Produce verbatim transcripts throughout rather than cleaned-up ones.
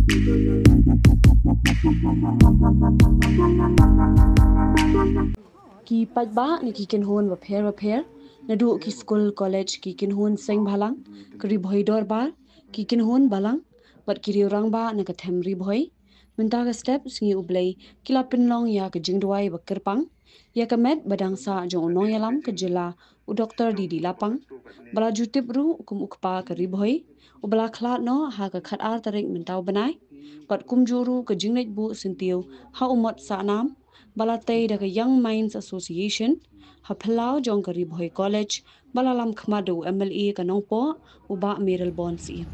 Ki paidbah na ki kynhun bapher bapher, naduh ki skul college, ki kynhun seng bhalang, ka Ri Bhoi Dorbar, ki kynhun balang bad ki riew rangbah na ka them Ri Bhoi, mynta ka step Sngi U Blei ki la pynlong ïa ka jingduwai ba kyrpang ïa ka met ba dang sah jong u nongïalam ka jylla, u Doktor D D Lapang, ba la ju tip ruh kum u kpa ka Ri Bhoi, u ba la khlad noh ha ka khatar tarik mynta u bnai, bad kumjuh ruh ka jingleit buh syntiew ha u mot sahnam ba la tei da ka Young Minds Association ha phyllaw jong ka Ri Bhoi College, ba la lam khmat da u M L A ka Nongpoh, u Bah Mayralborn Syiem.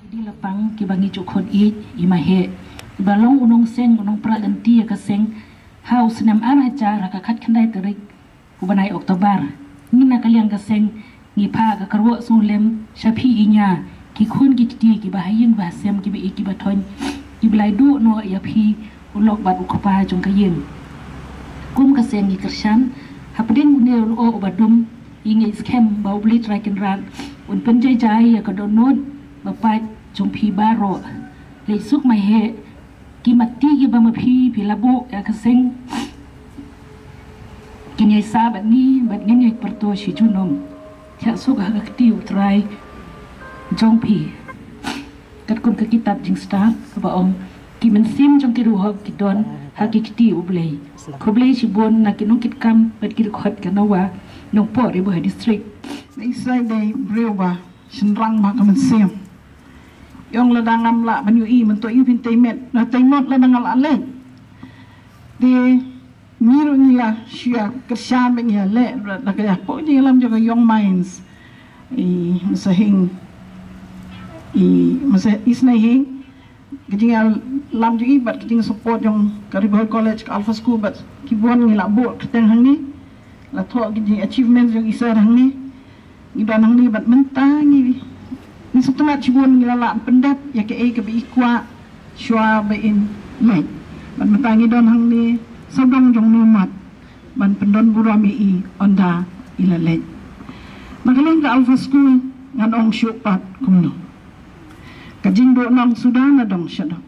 Ki dei la pang kiba ngi ju khot ïeit i Maheh, iba long u nongseng, u nongpra lynti ïa ka seng ha u snem ar hajar ha ka khatkhyndai tarik u bnai October. Ngi na ka liang ka seng ngi phah ka kyrwoh sngewlem sha phi i ñia, ki khun ki kti kiba ha ïing ba ha sem, kiba ïeit kiba thoiñ, kiba la ïeit duh noh ïa phi u lok bad u kpa jong ka ïing. Kum ka seng ngi kyrshan hapdeng une u lyoh uba dum, ngi ngeit skhem ba U Blei Trai Kynrad un pynjai jai ïa ka dohnud ba pait jong phi baroh. Leit suk Maheh, ki matti kiba ma phi phi la buh ïa ka seng kin ïai sah bad ngi bad ngin ïai pyrto shi junom. Thiah suk ha ka kti U Trai jong phi. Katkum ka kitab Jingstad kaba ong, ki mynsiem jong ki riewhok ki don ha ki kti U Blei. Khublei shibun na ki nongkitkam bad ki dkhot ka Nongpoh, Ri Bhoi District. Isai dei briew ba shynrang ba ka mynsiem. Ïong lada ngam lah ban ïohi mynta ïohi phin tei met, na tei mot lada nga lah leit. Te ngi ruh ngi la shu ïa kyrshan ba ngi ïa leh da ka ïa pok jingïalam jong ka Young Minds. I masa hing, i masa isnei hing, ka jingïalam jong i bad ka jingsupport jong ka Ri Bhoi College, ka Alpha School bad ki bun ngi la buh kyrteng hangne. La thoh ki jing achievements jong i sir hangne. Ngi don hangne bad mynta ngi, ngi sngewtynnat shibun ngi la lah pyndep ïa kaei kaba i kwah shuwa ba in leit. Bad mynta ngi don hangne sawdong jong ngi mat ban pyndon burom ïa i ynda i la leit. Na ka liang ka Alpha School ngan ong shuh pat kumno. Ka jingduh nong suda na dong sha dong.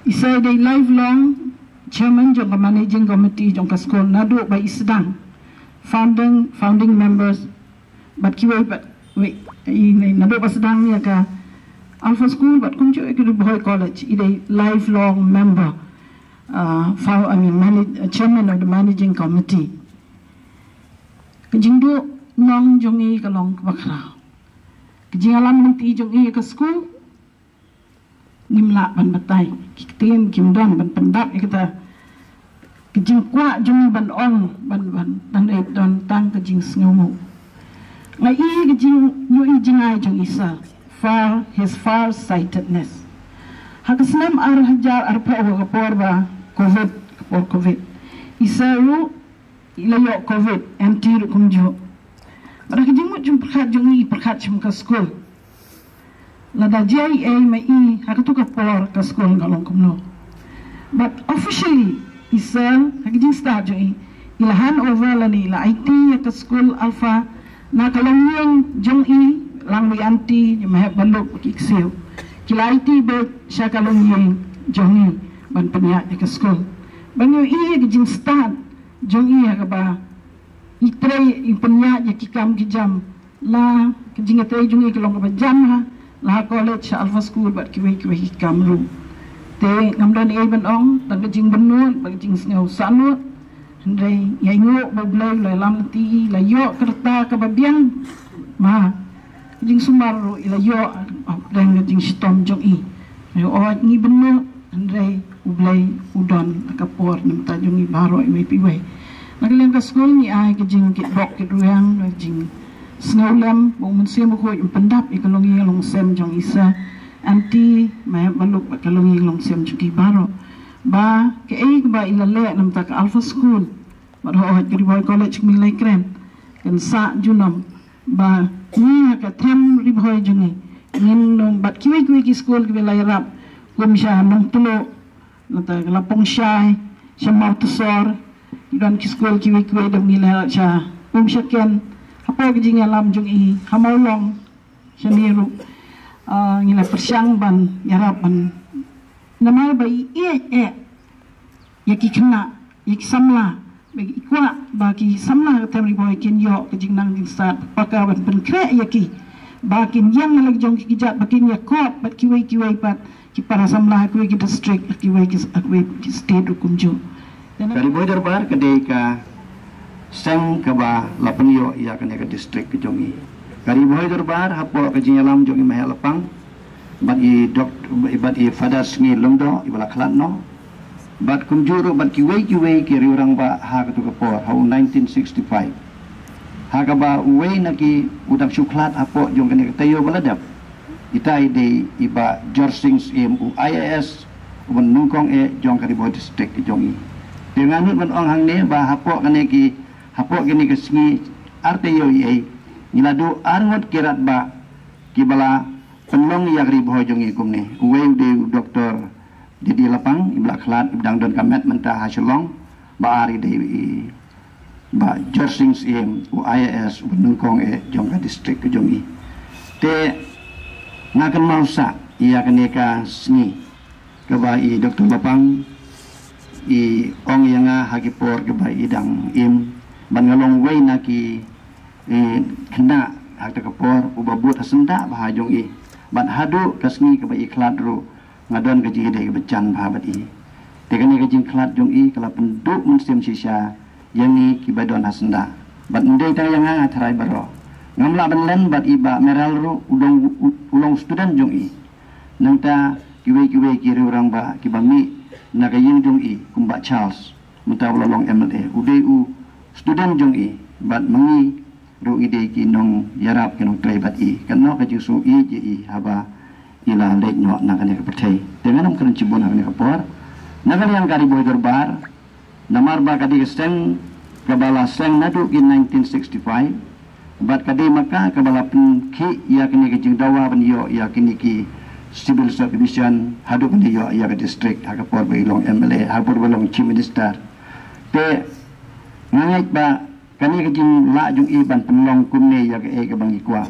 Isai dei lifelong chairman jong ka managing committee jong ka skul naduh ba i sdang, founding, founding members bad kiwei pat wei, i, i, naduh ba sdang ïa ka Alpha School bad kumjuh ïa ka Ri Bhoi College, i dei lifelong member, uh, fou-, I mean, manage-, uh, chairman of the managing committee. Ka jingduh nong jong i ka long kaba khraw. Ka jingïalam lynti jong i ïa ka skul ngim lah ban batai. Ki ktien kim don ban pyndap ïa kata. Ka jingkwah jong ngi ban ong ban, ban, ban dei don tang ka jingsngewnguh. Nga i ka jingïohi jingai jong i sir, far, his far sightedness. Ha ka snem ar hajar arphew, ha ka por ba covid, ka por covid, i sir ruh i la ïoh covid, aunty ruh kumjuh. Bad ha ka jingmut jingpyrkhat jong i, i pyrkhat shim ka skul. Lada jia ei ei ma i ha katu ka por ka skul ka long kumno. But officially i sir ha ka jingstad jong i, i la hand over lane i la aiti ïa ka skul Alpha na ka longïing jong i, lang wi aunty, i Maheh Baluk, ki ksiew. Ki la aiti beit sha ka longïing jong i ban pynïaid ïa ka skul. Ban ïohi ïa ka jingstad jong i ha kaba i trei, i pynïaid ïa ki kam ki jam. La ka jingïatrei jong i ka long kaba jan ha La college sha Alpha School bad kiwei kiwei ki kam ruh. Te ngam don ei ban ong, tang ka jingbynnud bad ka jingsngew sahnut. Hynrei ïa ngi ba U Blei u la lam lynti, la ïoh ka rta kaba biang. Ma ka jingsumar ruh i la ïoh hapdeng ka jingshitom jong i. Ïoh ot ngi bynnud. Hynrei U Blei u don ha ka por na bynta jong ngi baroh iwei pa iwei. Na ka liang ka skul ngi ai ka jingkitbok kitrwiang, ka jingsngewlem ba U Mynsiem Bakhuid un pyndap ïa ka longïing longsem jong i Sir Anti Mehbalup bad ka longïing longsem jong ki baroh. Ba kaei kaba i la leh na bynta ka Alpha School bad hooid ka Ri Bhoi College kumba ngi la ïakren, kan sah junom ba ngi ha ka them Ri Bhoi jong ngi ngin ym, bad kiwei kiwei ki skul kiba la ïarap, kum sha Nongtluh, nangta ka Lapongshai, sha Mawtesor, ki don ki skul kiwei kiwei, da ngi la ïarap sha Umshaken. Hapoh ka jingïalam jong i ha Mawlong shane ruh, ah, ngi la pyrshang ban ïarap ban, namar ba i ïeit eh ïa ki khynnah, ïa ki samla, ba i kwah ba ki samla ka them Ri Bhoi kin ïoh ka jingnang jingstad, paka ban pynkhreh ïa ki ba kin ïeng na la ki jong ki kjat, ba kin ïakop bad kiwei kiwei pat ki para samla ha kiwei ki district, ha kiwei ki, ha kiwei ki state ruh kumjuh. Ka Ri Bhoi Dorbar ka dei ka seng kaba la pynïoh ïa kane ka district ka jong i. Ka Ri Bhoi Dorbar hapoh ka jingïalam jong i Maheh Lapang bad i dok, bad i Father Sngi Lyngdoh iba la khlad noh, bad kumjuh ruh bad kiwei kiwei ki riewrangbah ha katu ka por, ha u nineteen sixty-five. Ha kaba uwei na ki u dang shu khlad hapoh jong kane ka taïew ba la dep. Ita i dei i Bah Jorsing Syiem, u I A S uba nyngkong eh jong ka Ri Bhoi District ka jong i. Te nga nud ban ong hangne ba hapoh kane ki, hapoh kane ka sngi ar taïew i ei, ngi la duh ar ngut ki rangbah kiba la pynlong ïa ka Ri Bhoi jong i kumne. Uwei u dei u Doktor D D Lapang iba la khlad, iba dang don ka met mynta ha Shillong. Ba ar i dei i Bah Jorsing Syiem, u I A S uba nyngkong eh jong ka district ka jong i. Te nga kynmaw sah ïa kane ka sngi kaba i Doktor Lapang i ong ïa nga ha ki por kaba i dang im, ban nga long uwei na ki, eh, khynnah ha kata ka por uba bud ha syndah bha jong i. Bad haduh ka sngi kaba i khlad ruh nga don ka jingïadei kaba jan bha bad i. Te kane ka jingkhlad jong i ka la pynduh mynsiem shisha ïa ngi kiba don ha syndah. Bad ym dei tang ïa nga, nga tharai baroh. Ngam lah ban len bad i Bah Meral ruh, u long, u, u long student jong i. Nangta kiwei kiwei ki riewrangbah kiba mih na ka ïing jong i, kum Bah Charles, mynta u la long M L A, u dei u student jong i, bad ma ngi ruh ngi dei ki nongïarap, ki nongtrei bad i. Kano ka jingsngewsih ïa i haba i la leit noh na kane ka pyrthei. Te ngan ym kren shibun ha kane ka por. Na ka liang ka Ri Bhoi Dorbar, namar ba ka dei ka seng kaba la seng naduh ki nineteen sixty-five, bad ka dei ma ka kaba la pynkhih ïa kane ka jingdawa ban ïoh ïa kine ki civil subdivision haduh ban ïoh ïa ka district ha ka por ba i long M L A, ha ka por ba i long Chief Minister. Te nga ngeit ba kane ka jinglah jong i ban pynlong kumne ïa kaei kaba ngi kwah,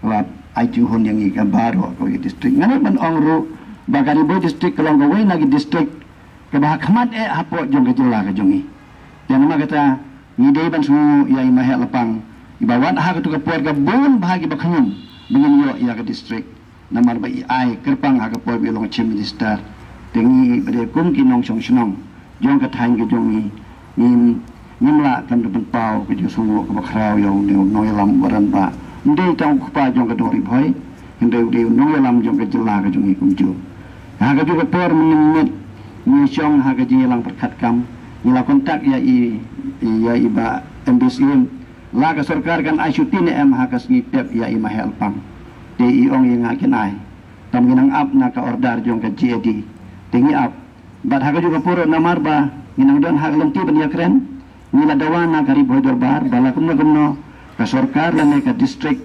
ka la ai jinghun ïa ngi ka baroh kawei ka district. Nga ngeit ban ong ruh ba ka Ri Bhoi District ka long kawei na ki district kaba ha khmat eh hapoh jong ka jylla ka jong i. Te namar kata ngi dei ban sngewnguh ïa i Maheh Lapang iba wat ha katu ka por ka bun bha kiba khñium ba ngin ïoh ïa ka district. Namar ba i ai kyrpang ha ka por ba i long Chief Minister. Te ngi ba dei kum ki nongshong shnong jong ka thaiñ ka jong ngi, ngim, ngim lah khlem da pynpaw ka jingsngewnguh kaba khraw ïa une u nongïalam uba rangbah. Ym dei tang u kpa jong ka dong Ri Bhoi, hynrei u dei u nongïalam jong ka jylla ka jong ngi kumjuh. Ha kajuh ka por mynhynnin ngi shong ha ka jingïalang pyrkhat kam, ngi la contact ïa i, ïa i Bah M B Syiem. La ka sorkar kan ai shuti ne em ha ka sngi tep ïa i Maheh Lapang? Te i ong ïa nga kin ai. Tang ngi nang ap na ka order jong ka G A D. Te ngi ap. Bad ha kajuh ka por namar ba ngi nang don ha ka lynti ban ïakren, ngi la dawa na ka Ri Bhoi Dorbar ba la kumno kumno ka sorkar lane ka district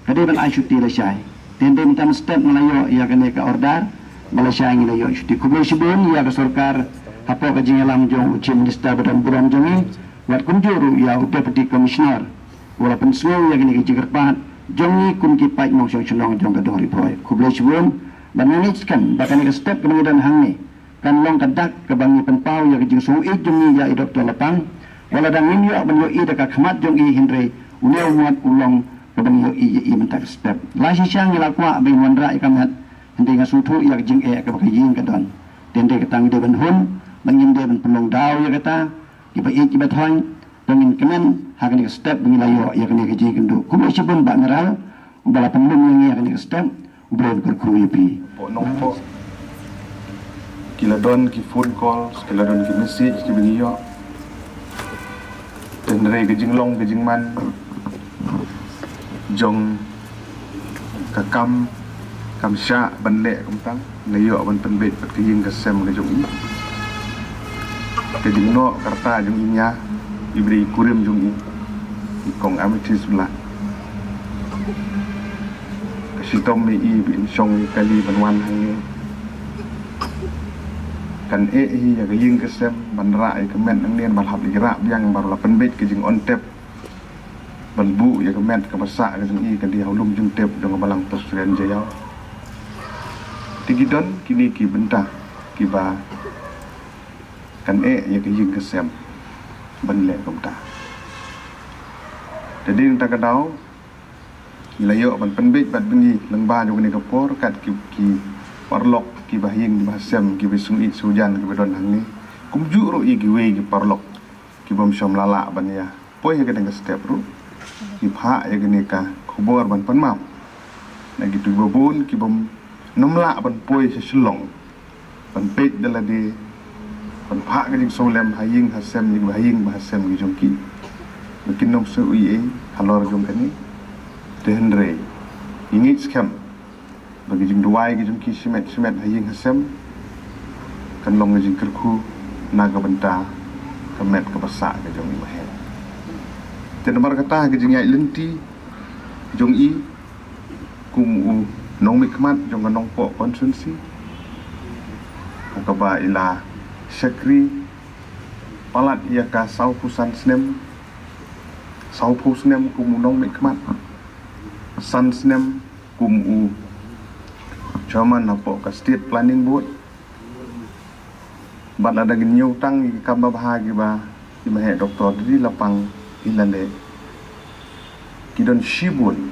ka dei ban ai shuti lashai. Te hynrei mynta mynstep ngi la ïoh ïa kane ka order ba lashai ngi la ïoh shuti. Khublei shibun ïa ka sorkar hapoh ka jingïalam jong u Chief Minister ba don burom jong ngi, wat kumjuh ruh ïa u Deputy Commissioner uba la pynsngew ïa kane ka jingkyrpad jong ngi kum ki paid nongshong shnong jong ka dong Ri Bhoi. Khublei shibun. Bad nga ngeit skhem ba kane ka step kaba ngi don hangne kan long ka dak kaba ngi pynpaw ïa ka jingsngewsih jong ngi ïa i Doktor Lapang. Wat la dang ngim ïoh ban ïohi da ka khmat jong i, hynrei une u ngut u long kaba ngi ïohi ïa i mynta ka step. La shisha ngi la kwah ba ngin wanrah ïa ka met, hynrei nga sngewthuh ïa ka jingeh kaba ka ïing ka don. Te hynrei kata ngi dei ban hun ba ngin dei ban pynlong daw ïa kata, kiba ïeit kiba thoiñ, ba ngin kmen ha kane ka step ba ngi la ïoh ïa kane ka jingkynduh. Kumba shibun Bah Meral uba la pynlong ïa ngi ïa kane ka step, U Blei un kyrkhu ïa phi. Pok nong pok. Ki la don ki phone calls, ki la don ki message kiba ngi ïoh. Te hynrei ka jinglong ka jingman jong ka kam, kam shah ban leh kumta, la ïoh ban pynbeit pat ka ïing ka sem ka jong i. Ka jingnoh ka rta jong i nia, i briew i kurim jong i, i kong Amethyst Blah. Ka shitom ïa i ba in shong ïa kali ban wan hangne. Kan eh hi ïa ka ïing ka sem ban rah ïa ka met nangne, ban hap ïa ki rah biang, ban la pynbeit ka jingong tep ban buh ïa ka met kaba sah ka jong i, ka dei ha u lum jingtep jong ka Balang Presbyterian Jaïaw. Te ki don kine ki bynta kiba kan eh ïa ka ïing ka sem ban leh kumta. Te dei na kata ka daw ngi la ïoh ban pynbeit bad ba ngi lyngba jong kane ka por, kat ki, ki paralok kiba ha ïing kiba ha sem, kiba sngewsih sngewjan kiba don hangne, kumjuh ruh ïa kiwei ki paralok ki bym shym la lah ban ïa poi ha kane ka step ruh, ki phah ïa kane ka khubor ban pynmap na kito kiba bun ki bym, nym lah ban poi sha Shillong ban peit da lade, ban phah ka jingsngewlem ha ïing ha sem, ïa kiba ha ïing ba ha sem ki jong ki, ba kin nym sngewsih ei ei halor jong kane. Te hynrei ngi ngeit skhem ba ki jingduwai ki jong ki shimet shimet ha ïing ha sem kan long ka jingkyrkhu na ka bynta ka met kaba sah ka jong i ba heh. Te namar kata ka jingïaid lynti jong i kum u nongmihkhmat jong ka Nongpoh constituency, ha kaba i la shakri palat ïa ka sawphew san snem, sawphew snem kum u nongmihkhmat, san snem kum u chairman hapoh ka State Planning Board. Bad lada ngin ñiew tang ïa ki kam babha kiba i maheh Doctor Didi Lapang i la leh, ki don shibun.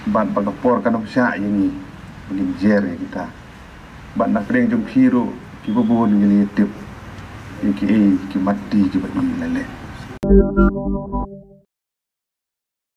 Bad ba ka por kan ym shah ïa ngi ba ngin jer ïa kita. Bad na pdeng jong phi ruh kiba bun ngi la ïa tip ïa kiei ki matti kiba i la leh.